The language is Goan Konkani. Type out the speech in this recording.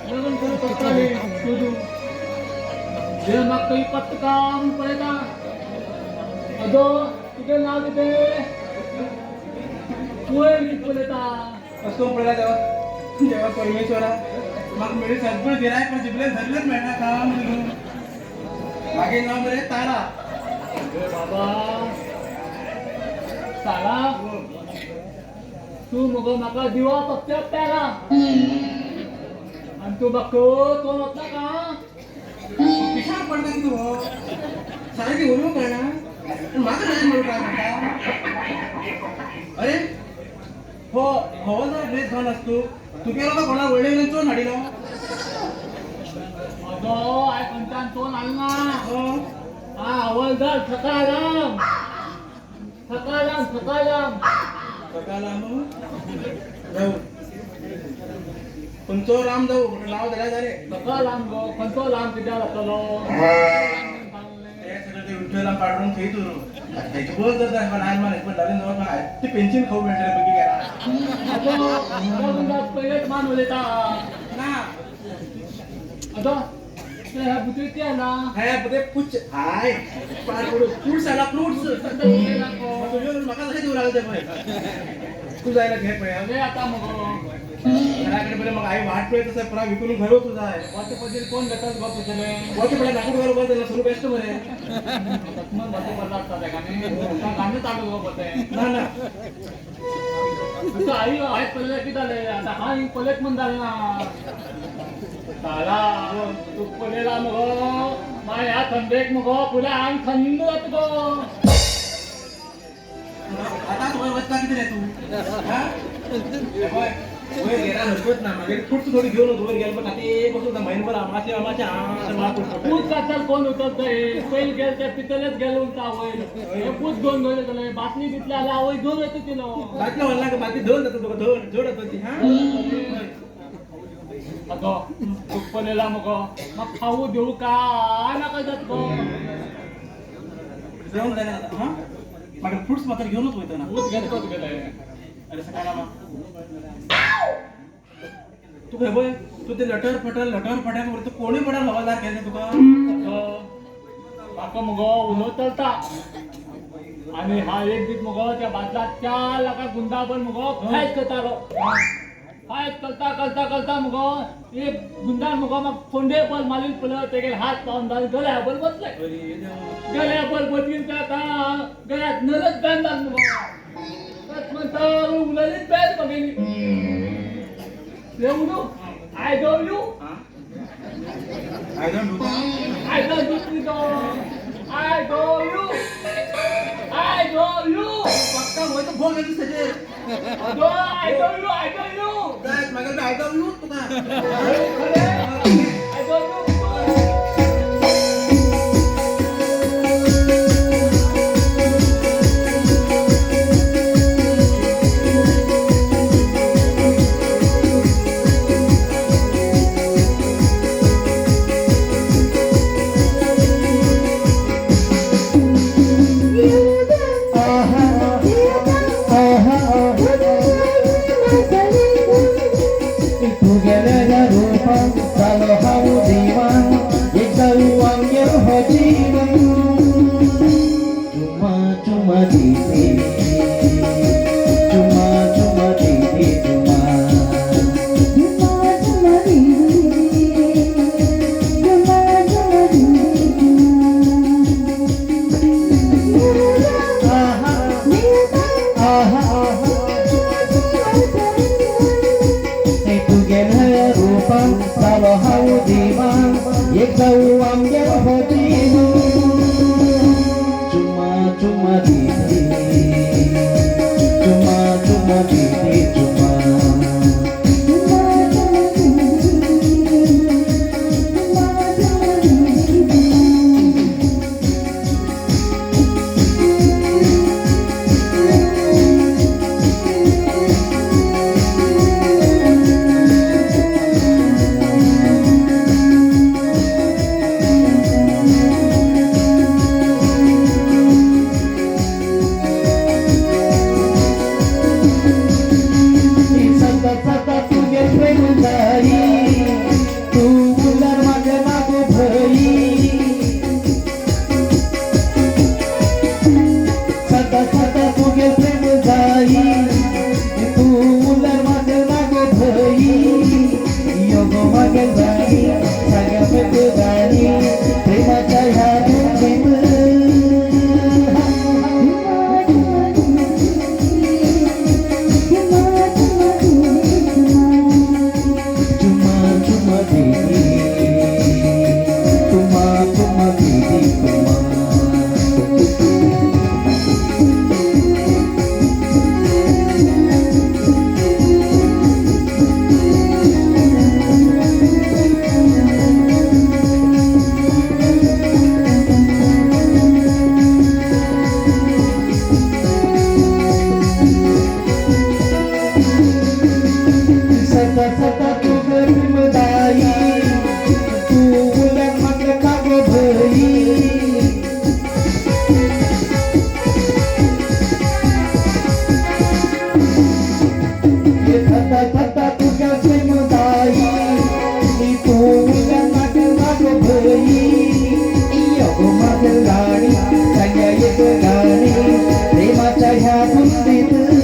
लग्न करूंक सोदताली तुजू जे म्हाका खंय पत्ता का म्हूण पळयता. अदो तुगेलें नांव कितें? वयर कितें पळयता? असो पळयला देवा देवा परमेश्वरा, म्हाका मेळी सगळी गिरायक, पण जिबलेन धरलेच मेळना काम म्हणून. मागीर नांव मरे तारा. अरे बाबा सारा, तूं मगो म्हाका दिवा फक्त पेला आनी तूं म्हाका तोंड वतना का? पिशार पडटा कितें हो? सारकी उलोवंक कळना, म्हाका नाही म्हणून काय म्हणटा? अरे हो हवालदार ड्रेस घालून आसतो तुगेलो का कोणा व्हडले चोर हाडिलो? अगो हांवें खंयच्यान चोन हाडलो ना. हो. हा हवलदार सकाराम, सकाराम, सकाराम. सकाराम जाऊ, खंयचो राम जाऊ, नांव जाल्यार जालें. सकाराम गो, खंयचो राम कित्याक जातलो? ते सगळं ते विठ्ठल काडून थंय उरूं तेजी बस जाता. ल्हान मान पण नवीन जवळ ते पेन्शन खाऊ मेळटलें बगी गेला. अगो पयलेच मान उलयता. ना. अगो ह्या बुतीर कितें आयला? हे ते पुच्छ हाय पाड पडू, फ्रुट्स आयला, फ्रुट्स. म्हाका कशें दिवं लागले ते पळय, तूं जायना घे पळय. अरे आतां मगो घरा कडेन पळय, म्हाका आई वाट पळयत आसा, पुरा विकून घर वचूं जाय. वचपा पद्दतीन कोण घेतात गो तुगेलें? वचूं पळय, नाकूट घर बरें जालें, सुरू बेश्ट मरे. तशें भरते बरं आसता तेका न्ही गाणें चालू गो तें. ना ना. तुका आई हांवें पळयलें कितें जालें आतां? हांव पळयत म्हूण जालें ना. साला तूं पळयला मगो, मागीर ह्या थंडेक मगो फुडें आंग थंड जाता गो. आतां वयर वचता कितें रे तूं? पळय वयर गेल्यार हरकत ना, मागीर फ्रुट्स थोडी घेवन वयर गेले पण आतां बसून म्हयनभर आमाचे आमाचे आं. पूत काडटात कोण उतरता? पयलीं गेले ते पितलेच गेले उरता आवय. हे पूत घेवन गेले जाल्यार बाटली बिटली जाल्यार आवय घेवन वयता तिलो. बाटली व्हरला का? बाटली धड जाता तुका, धड जड जाता ती. हां. अगो तूं पळयला मगो, म्हाका खावू दिवू काय नाका जात गो. जेवण जायना आतां. हां, मागीर फ्रुट्स मात्र घेवनूच वयता ना. पूत घेतलो तुगेले. अरे सकाळ तू खंय पळय, तूं ते लटर फटर लटर फटर वरता, कोणूय पडार हवालदार केलें तुका. म्हाका मगो उलोवं चलता आनी हा एक दीस मगो त्या बादला 4 लाखां गुंदाबन मगो फायट करतालो. फायट करता करता करता मगो एक गुंदान मगो म्हाका फोंडे बॉल मारील पळय, तेगेले हात पावन जाले, गळ्या बॉल बसले. गळ्या बॉल बसलीन ते आतां गळ्यात नरच बॅन जाल मगो. तस म्हणटा उलयलीच बॅन म्हागेली. उलो I don't you. I don't do. I don't do. I don't you. I don't you. पक्का वय तर भोग येतो तेजेर. अगो I don't you, I don't you. जायत मागीर I don't you तुका. I don't you. तुगेल्या रूपान जालो हांव दिवान, एक जाऊ आमगेलो हो जीवन. चुमा चुमा दीदी, चुमा चुमा दीदी, चुमा चुमा चुमा दीदी, चुमा चुमा दीदी, चुमा. आहा आहा तुगेल्या रूपान जालो हांव दिवान, एक जाऊ आमगेलो हो जीवन. चुमा चुमा दीदी, चुमा चुमा दीदी, चुमा. चुमा चुमा दीदी, चुमा चुमा दीदी, चुमा. गो मागे गाणी सांग्या पेट गाणी प्रेमाच्या ह्या धुंदीत. चुमा चुमा दीदी, चुमा चुमा दीदी चुमा. सता सता तुझं प्रेमदाई, तू उद्या मात्र का गं भई. थता थता तुझ्या प्रेमदाई, तू उद्या मात्र का गं भई. अगो माझं राणी, सांग्या एक गाणी प्रेमाच्या ह्या धुंदीत.